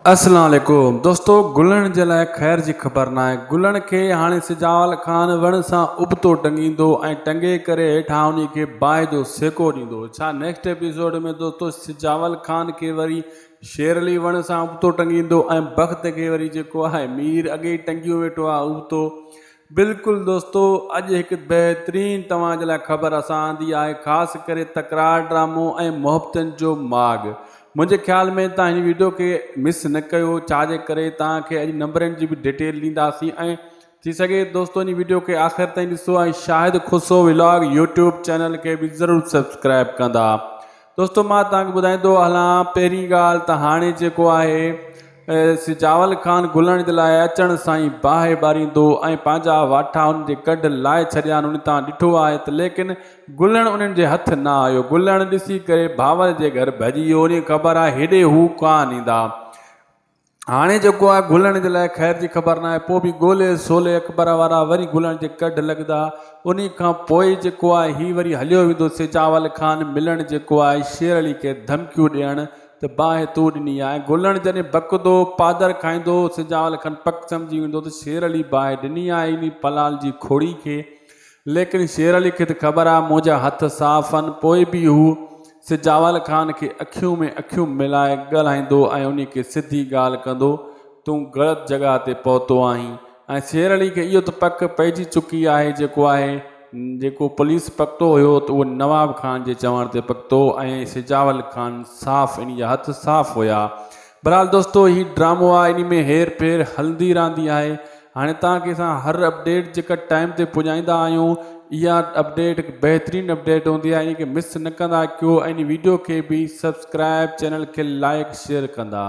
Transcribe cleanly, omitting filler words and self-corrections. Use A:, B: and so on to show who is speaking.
A: اسلام عليڪم دوستو گلڻ جي لاء خير جي خبر ناهي گلڻ کي هاڻي سجاول خان وڻ سان ابتو ٽنگيندو ۽ ٽنگي ڪري هيٺان انهي کي باهه جو سيڪو ڏيندو ڇا نيڪسٽ ايپيسوڊ ۾ دوستو سجاول خان کي وري شير علي وڻ سان ابتو ٽنگيندو ۽ بخت کي وري جيڪو آهي مير اڳي ئي ٽنگيو ويٺو آهي ابتو بلڪل دوستو اڄ هڪ بهترين توهان جي لاء خبر اسان آندي آهي خاص ڪري تڪرار ڊرامو ۽ محبتن جو ماڳ منهنجي خيال ۾ توهان هن ويڊيو کي مس نه ڪيو ڇا جي ڪري توهان کي اڄ نمبرن جي به ڊيٽيل ڏينداسين ۽ ٿي سگهي دوستو هن ويڊيو کي آخر تائين ڏسو ۽ Shahid Khoso vlog YouTube channel کي به ضرور سبسڪرائب ڪندا دوستو مان توهان کي ٻڌائيندو هلان پهرين ڳالهه ته هاڻي جيڪو آهي سجاول خان گلڻ جي لاء اچڻ سان ئي باهه ٻاريندو ۽ پنهنجا واٺا انهن جي ڪڍ لائي ڇڏيا انهن تان ڏٺو آهي ته ليڪن گلڻ انهن جي هٿ نه آيو گلڻ ڏسي ڪري بھاول جي گهر ڀڄي ويو انهي کي خبر آهي هيڏي هو ڪانه ايندا هاڻي جيڪو آهي گلڻ جي لاء خير جي خبر ناهي پوء به ڳولي سولي اڪبر وارا وري گلڻ جي ڪڍ لڳندا انهي کان پوء جيڪو آهي هي وري هليو ويندو سجاول خان ملڻ جيڪو آهي شير علي کي ڌمڪيون ڏيڻ ته باهه تو ڏني آهي گلڻ جڏهن بڪندو پادر کائيندو سجاول خان پڪ سمجهي ويندو ته شير علي باهه ڏني آهي انهي پلال جي کوڙي کي ليڪن شير علي کي ته خبر آهي منهنجا هٿ صاف آهن پوء به هو سجاول خان کي اکيون ۾ اکيون ملائي ڳالهائيندو ۽ انهي کي سڌي ڳالهه ڪندو تون غلط جڳهه تي پهتو آهين ۽ شير علي کي اهو ته پڪ پئجي چڪي آهي جيڪو آهي جيڪو پوليس پڪتو هيو ته اهو نواب خان جي چوڻ تي پڪتو ۽ سجاول خان صاف انهي جا هٿ صاف هيا بھرحال دوستو هي ڊرامو آهي انهي ۾ هير ڦير هلندي رهندي آهي هاڻي توهان کي اسان هر اپڊيٽ جيڪا ٽائيم تي پڄائيندا آهيون اها اپڊيٽ هڪ بهترين اپڊيٽ هوندي آهي انهي کي مس نه ڪندا ڪيو ۽ ويڊيو کي به سبسڪرائب چينل کي لائڪ شيئر ڪندا.